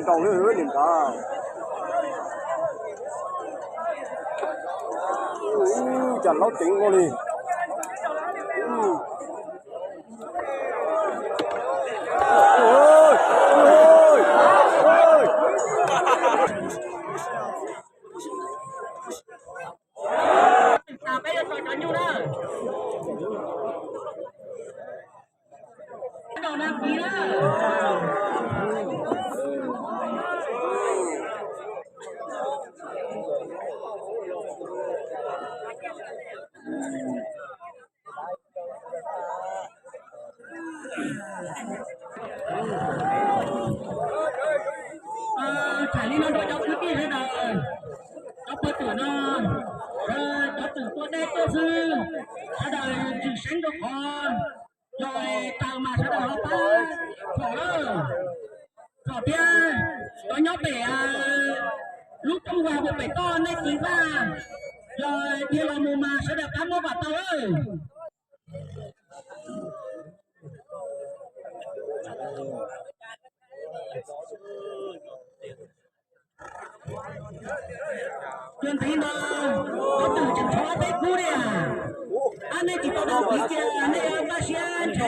Ntau li niam nrad. Cas laub ceev ua li. Tham li no rau cov kwv tij sawv daws, cov pawg twm no, cov twm tua dej tuaj xwb, sawv daws tseem seev rau qhov yog taws mas sawv daws ho pab thaum lawm. Thaum thiab cov nyob pem lub rooj vag puas pem toj nej txiv nqaj, yog dhia los mus mas sawv daws pab muab kom tau lawm. Cov ntxiv no, cov twm tseem tshuav peb kub li. Ab, nej tsis tau tau kiv cia, nej npaj siab ntshe.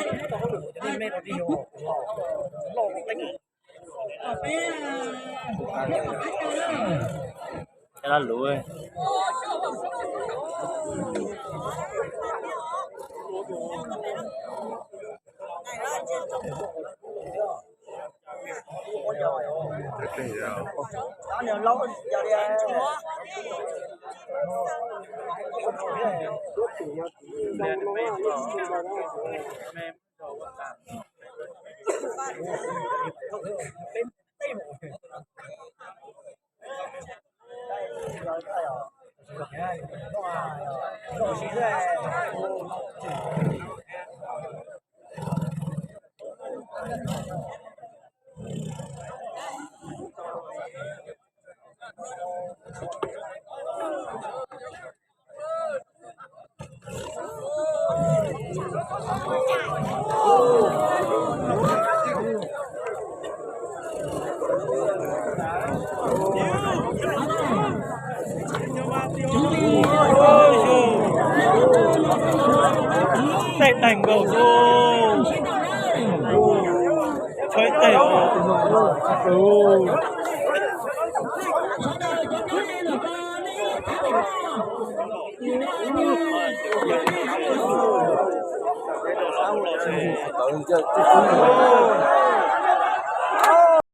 Tej daim nkaus xwb. Tshuav ib teg os.